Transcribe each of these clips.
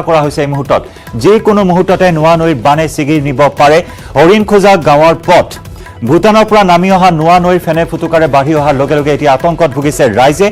কৰা হৈছে। এই মুহূৰ্তত যিকোনো মুহূৰ্ততে নোৱা নৈৰ বানে ছিগি নিব পাৰে হৰিণখোজা গাঁৱৰ পথ। ভূটানৰ পৰা নামি অহা নোৱা নৈৰ ফেনে ফুটুকাৰে বাঢ়ি অহাৰ লগে লগে এতিয়া আতংকত ভুগিছে ৰাইজে।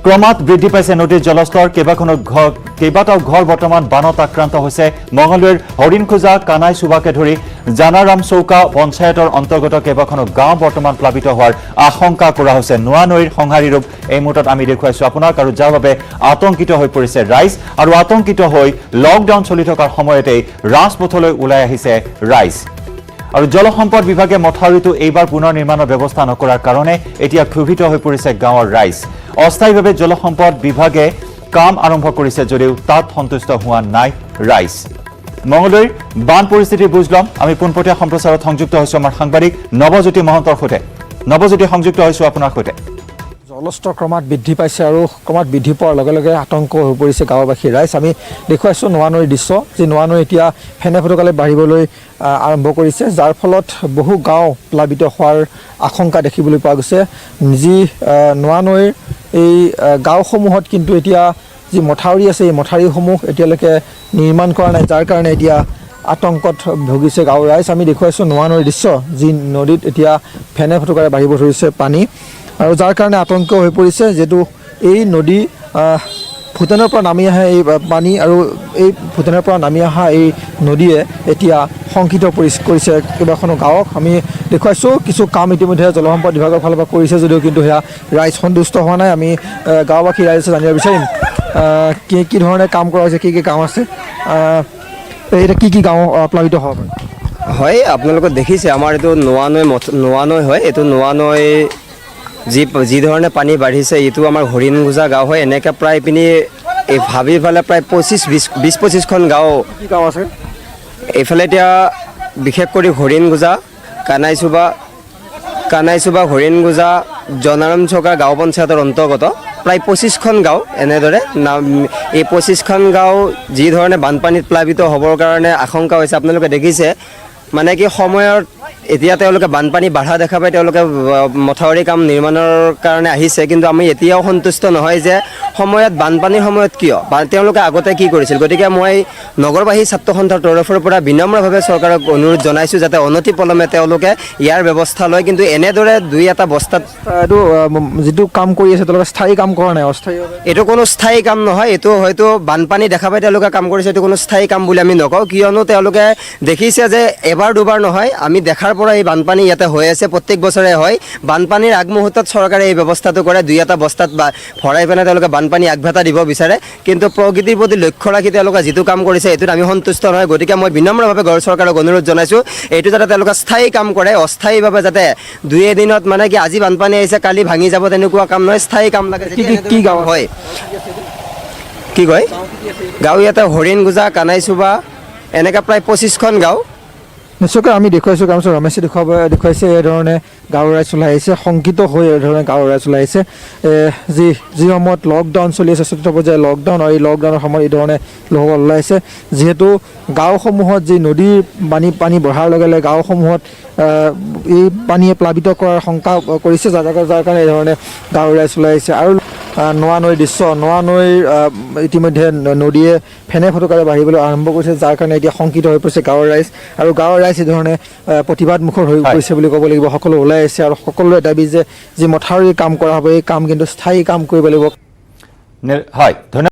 ক্ৰমাৎ বৃদ্ধি পাইছে নদীৰ জলস্তৰ। কেইবাখনো ঘৰ, কেইবাটাও ঘৰ বৰ্তমান বানত আক্ৰান্ত হৈছে। মঙলদৈৰ হৰিণখোজা, কানাই চুবাকে ধৰি জানাৰাম চৌকা পঞ্চায়তৰ অন্তৰ্গত কেইবাখনো গাঁও বৰ্তমান প্লাৱিত হোৱাৰ আশংকা কৰা হৈছে। নোৱা নৈৰ সংহাৰী ৰূপ এই মুহূৰ্তত আমি দেখুৱাইছো আপোনাক আৰু যাৰ বাবে আতংকিত হৈ পৰিছে ৰাইজ আৰু আতংকিত হৈ লকডাউন চলি থকাৰ সময়তেই ৰাজপথলৈ ওলাই আহিছে ৰাইজ। আৰু জলসম্পদ বিভাগে মথাউৰিটো এইবাৰ পুনৰ নিৰ্মাণৰ ব্যৱস্থা নকৰাৰ কাৰণে এতিয়া ক্ষোভিত হৈ পৰিছে গাঁৱৰ ৰাইজ। অস্থায়ীভাৱে জলসম্পদ বিভাগে কাম আৰম্ভ কৰিছে যদিও তাত সন্তুষ্ট হোৱা নাই ৰাইজ। মঙলদৈৰ বান পৰিস্থিতিৰ বুজ ল'ম আমি। পোনপটীয়া সম্প্ৰচাৰত সংযুক্ত হৈছো আমাৰ সাংবাদিক নৱজ্যোতি মহন্তৰ সৈতে। নৱজ্যোতি, সংযুক্ত হৈছো আপোনাৰ সৈতে। জলস্তৰ ক্ৰমাৎ বৃদ্ধি পাইছে আৰু ক্ৰমাৎ বৃদ্ধি পোৱাৰ লগে লগে আতংক হৈ পৰিছে গাঁওবাসী ৰাইজ। আমি দেখুৱাইছোঁ নোৱা নৈৰ দৃশ্য, যি নোৱা নৈ এতিয়া ফেনে ফুটুকালে বাঢ়িবলৈ আৰম্ভ কৰিছে, যাৰ ফলত বহু গাঁও প্লাৱিত হোৱাৰ আশংকা দেখিবলৈ পোৱা গৈছে। যি নোৱা নৈৰ এই গাঁওসমূহত কিন্তু এতিয়া যি মথাউৰি আছে, এই মথাউৰিসমূহ এতিয়ালৈকে নিৰ্মাণ কৰা নাই, যাৰ কাৰণে এতিয়া আতংকত ভুগিছে গাঁৱৰ ৰাইজ। আমি দেখুৱাইছোঁ নোৱা নৈৰ দৃশ্য, যি নদীত এতিয়া ফেনে ফুটুকাৰে বাঢ়িব ধৰিছে পানী আৰু যাৰ কাৰণে আতংক হৈ পৰিছে। যিহেতু এই নদী ভূটানৰ পৰা নামি আহে এই পানী আৰু এই ভূটানৰ পৰা নামি অহা এই নদীয়ে এতিয়া শংকিত কৰিছে কেইবাখনো গাঁৱক। আমি দেখুৱাইছোঁ, কিছু কাম ইতিমধ্যে জলসম্পদ বিভাগৰ ফালৰ পৰা কৰিছে যদিও কিন্তু সেয়া ৰাইজ সন্তুষ্ট হোৱা নাই। আমি গাঁওবাসী ৰাইজে জানিব বিচাৰিম কি কি ধৰণে কাম কৰা হৈছে, কি কি কাম আছে, এতিয়া কি কি গাঁও প্লাৱিত হ'ব পাৰে? হয়, আপোনালোকে দেখিছে আমাৰ এইটো নোৱা নৈ, নোৱা নৈ হয়। এইটো নোৱা নৈ যি যি ধৰণে পানী বাঢ়িছে, এইটো আমাৰ হৰিণগুজা গাঁও হয়। এনেকৈ প্ৰায় পিনি এই ভাবি পেলাই প্ৰায় 25 20, 20-25খন গাঁও। কি গাঁও আছে? এইফালে এতিয়া বিশেষ কৰি হৰিণগুজা, কানাইচুবা, কানাইচুবা, হৰিণগুজা, জনাৰাম চৌকা গাঁও পঞ্চায়তৰ অন্তৰ্গত প্ৰায় 25খন গাঁও। এনেদৰে নাম এই 25খন গাঁও যি ধৰণে বানপানীত প্লাৱিত হ'বৰ কাৰণে আশংকা হৈছে, আপোনালোকে দেখিছে। মানে কি, সময়ত এতিয়া তেওঁলোকে বানপানী বাঢ়া দেখা পাই তেওঁলোকে মথাউৰি কাম নিৰ্মাণৰ কাৰণে আহিছে, কিন্তু আমি এতিয়াও সন্তুষ্ট নহয় যে সময়ত, বানপানীৰ সময়ত কিয় বা তেওঁলোকে আগতে কি কৰিছিল। গতিকে মই নগৰবাসী ছাত্ৰ সন্থাৰ তৰফৰ পৰা বিনম্ৰভাৱে চৰকাৰক অনুৰোধ জনাইছোঁ যাতে অনতি পলমে তেওঁলোকে ইয়াৰ ব্যৱস্থা লয়। কিন্তু এনেদৰে দুই এটা বস্তাত এইটো যিটো কাম কৰি আছে, তেওঁলোকে স্থায়ী কাম কৰা নাই, অস্থায়ীভাৱে। এইটো কোনো স্থায়ী কাম নহয়। এইটো হয়তো বানপানী দেখা পাই তেওঁলোকে কাম কৰিছে। এইটো কোনো স্থায়ী কাম বুলি আমি নকওঁ, কিয়নো তেওঁলোকে দেখিছে যে এবাৰ দুবাৰ নহয়, আমি দেখাৰ পৰা এই বানপানী ইয়াতে হৈ আছে, প্ৰত্যেক বছৰে হয়। বানপানীৰ আগমুহূৰ্তত চৰকাৰে এই ব্যৱস্থাটো কৰে। দুই এটা বস্তাত বা ভৰাই পেলাই তেওঁলোকে বানপানী আগভেটা দিব বিচাৰে, কিন্তু প্ৰকৃতিৰ প্ৰতি লক্ষ্য ৰাখি তেওঁলোকে যিটো কাম কৰিছে, এইটোত আমি সন্তুষ্ট নহয়। গতিকে মই বিনম্ৰভাৱে গড় চৰকাৰক অনুৰোধ জনাইছোঁ, এইটো যাতে তেওঁলোকে স্থায়ী কাম কৰে। অস্থায়ীভাৱে যাতে দুই এদিনত, মানে কি, আজি বানপানী আহিছে, কালি ভাঙি যাব, তেনেকুৱা কাম নহয়, স্থায়ী কাম লাগে। কি কি গাঁও? হয়, কি কয়, গাঁও ইয়াতে হৰিণগুজা, কানাইচুবা, এনেকৈ প্ৰায় 25খন গাঁও। নিশ্চয়কৈ আমি দেখুৱাইছোঁ, কাৰণ ৰমেশে দেখুৱাইছে, এইধৰণে গাঁৱৰ ৰাইজ ওলাই আহিছে, শংকিত হৈ এইধৰণে গাঁৱৰ ৰাইজ ওলাই আহিছে। যি যি সময়ত লকডাউন চলি আছে, চতুৰ্থ পৰ্যায়ৰ লকডাউন, আৰু এই লকডাউনৰ সময়ত এইধৰণে লোকসকল ওলাই আহিছে। যিহেতু গাঁওসমূহত যি নদীৰ পানী বঢ়াৰ লগে লগে গাঁওসমূহত এই পানীয়ে প্লাৱিত কৰাৰ শংকা কৰিছে, যাৰ কাৰণে এইধৰণে গাঁৱৰ ৰাইজ ওলাই আহিছে। আৰু নোৱা নৈৰ দৃশ্য, নোৱা নৈৰ ইতিমধ্যে নদীয়ে ফেনে ফটকাৰে বাঢ়িবলৈ আৰম্ভ কৰিছে, যাৰ কাৰণে এতিয়া শংকিত হৈ পৰিছে গাঁৱৰ ৰাইজ আৰু গাঁৱৰ ৰাইজ এইধৰণে প্ৰতিবাদমুখৰ হৈ পৰিছে বুলি ক'ব লাগিব। সকলো ওলাই আহিছে আৰু সকলোৰে দাবী যে যি মথাউৰিৰ কাম কৰা হ'ব, এই কাম কিন্তু স্থায়ী কাম কৰিব লাগিব। হয়, ধন্যবাদ।